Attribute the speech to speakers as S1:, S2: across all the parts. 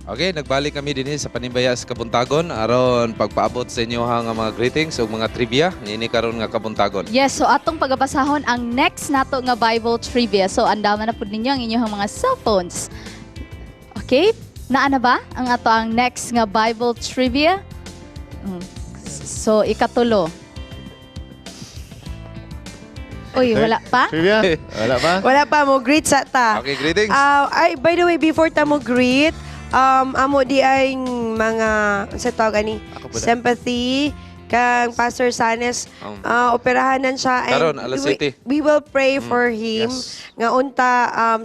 S1: Okay, nagbalik kami dinhi sa Panimbaya sa Kabuntagon aron pagpaabot sa inyo nga mga greetings ug mga trivia niini karon nga kabuntagon.
S2: Yes, so atong pagabasahon ang next nato nga Bible trivia. So andaman na pud ninyo ang inyong mga cellphones. Okay? Naa na ba ang ato ang next nga Bible trivia? So ikatulo. Uy, wala pa?
S3: Trivia? Wala pa?
S4: Wala pa mo greet sa ta.
S1: Okay, greetings.
S4: Ay, by the way, before ta mo greet, amo di ay mga sa tawag ani
S3: Ako po na.
S4: sympathy kang Pastor Sanes. Operahanan siya and
S1: Karon, alas 7.
S4: we will pray for him nga unta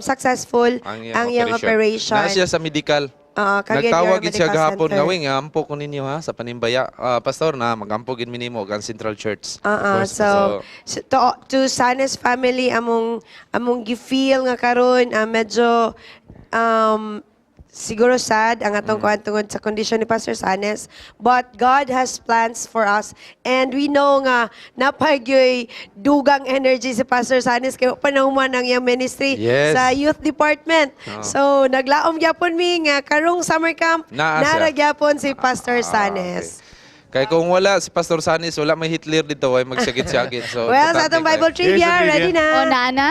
S4: successful ang iyang operation.
S1: Naa siya sa medical.
S4: Cagayan de
S1: Nagtawag
S4: Oro
S1: gid siya
S4: Medical
S1: gahapon
S4: Center.
S1: nga wing ampo ko ninyo ha sa Panimbaya. Pastor na magampo gid minimo ang Central Church.
S3: Of course.
S4: So, to Sanes family among among gi-feel nga karon medyo siguro sad ang atong kuan tungod sa condition ni Pastor Sanes, but God has plans for us and we know nga napagyoy dugang energy si Pastor Sanes kay pa nahuman ang iyang ministry sa youth department. So naglaom gyapon mi nga karong summer camp
S1: Naa siya.
S4: nara gyapon si Pastor Sanes.
S1: Okay. Kay kung wala si Pastor Sanes, wala may Hitler dito ay magsagit-sagit. So
S4: Well, sa
S1: importante
S4: atong
S1: kayo.
S4: Bible trivia,
S3: Here's the trivia.
S4: ready na.
S2: O naa na?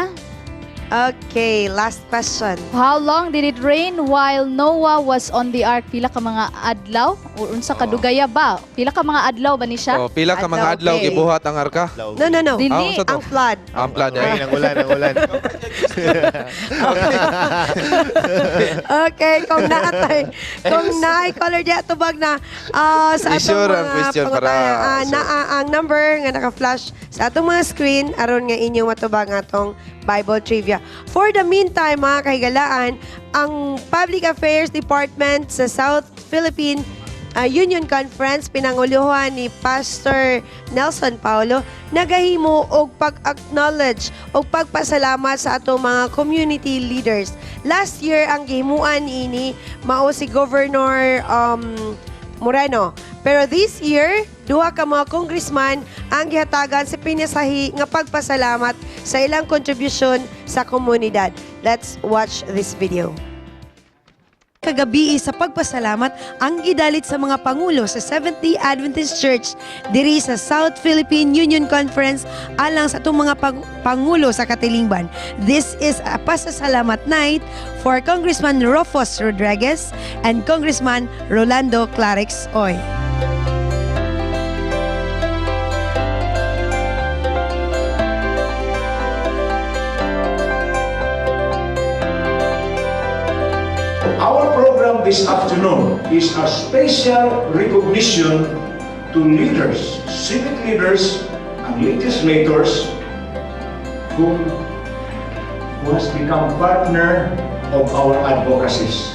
S4: Okay, last question.
S2: How long did it rain while Noah was on the ark? Pila ka mga adlaw? O unsa ka dugaya ba? Pila ka mga adlaw ba ni siya?
S1: Oh, pila ka mga
S4: Adlaw,
S1: adlaw
S4: okay.
S1: gibuhat ang arka?
S4: No, no, no.
S2: Dili.
S1: Unsa to?
S4: Ang flood.
S1: Ang flood.
S3: Ay,
S1: Eh.
S3: ang ulan, ang ulan.
S4: Okay, kung naatay, kung naay caller di tubag na sa atong
S1: I-sure ang
S4: mga
S1: question para-
S4: pangutana, naa ang number nga naka-flash sa atong mga screen aron nga inyong matubag ang atong Bible trivia. For the meantime, mga kahigalaan, ang Public Affairs Department sa South Philippine Union Conference pinanguluhan ni Pastor Nelson Paulo nagahimo og pag-acknowledge og pagpasalamat sa atong mga community leaders. Last year ang gihimuan ini mao si Governor Moreno. Pero this year, duha ka mga congressman ang gihatagan sa pinasahi nga pagpasalamat sa ilang kontribusyon sa komunidad. Let's watch this video. Kagabi sa pagpasalamat ang gidalit sa mga pangulo sa Seventh-day Adventist Church diri sa South Philippine Union Conference alang sa atong mga pangulo sa katilingban. This is a pasasalamat night for Congressman Rufus Rodriguez and Congressman Rolando Klarex Oy.
S5: Our program this afternoon is a special recognition to leaders, civic leaders and legislators who has become partner of our advocacies.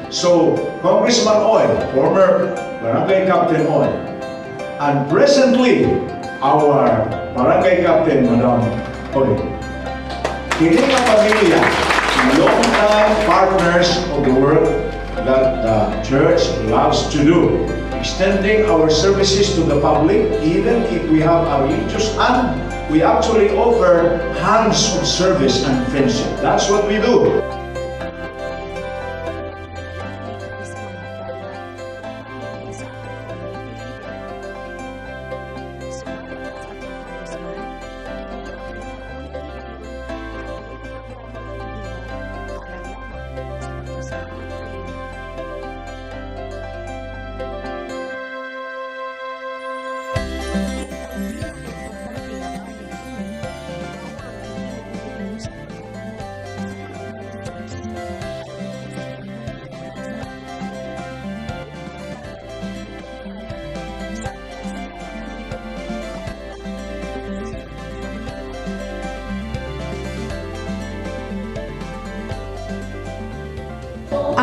S5: So, Congressman Oy, former Barangay Captain Oy, and presently, our Barangay Captain, Madam Oy. Kini nga pamilya, long-time partners of the work that the church loves to do, extending our services to the public, even if we have a religious, and we actually offer hands of service and friendship. That's what we do.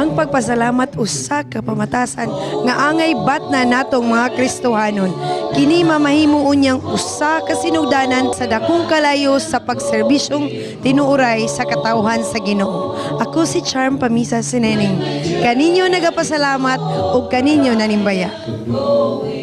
S4: Ang pagpasalamat usa ka pamatasan nga angay batna natong mga Kristohanon. Kini mamahimo unyang usa ka sinugdanan sa dakong kalayo sa pagserbisyong tinuoray sa katawhan sa Ginoo. Ako si Charm Pamisa Sineneng. Kaninyo nagapasalamat ug kaninyo nanimbaya.
S5: Go.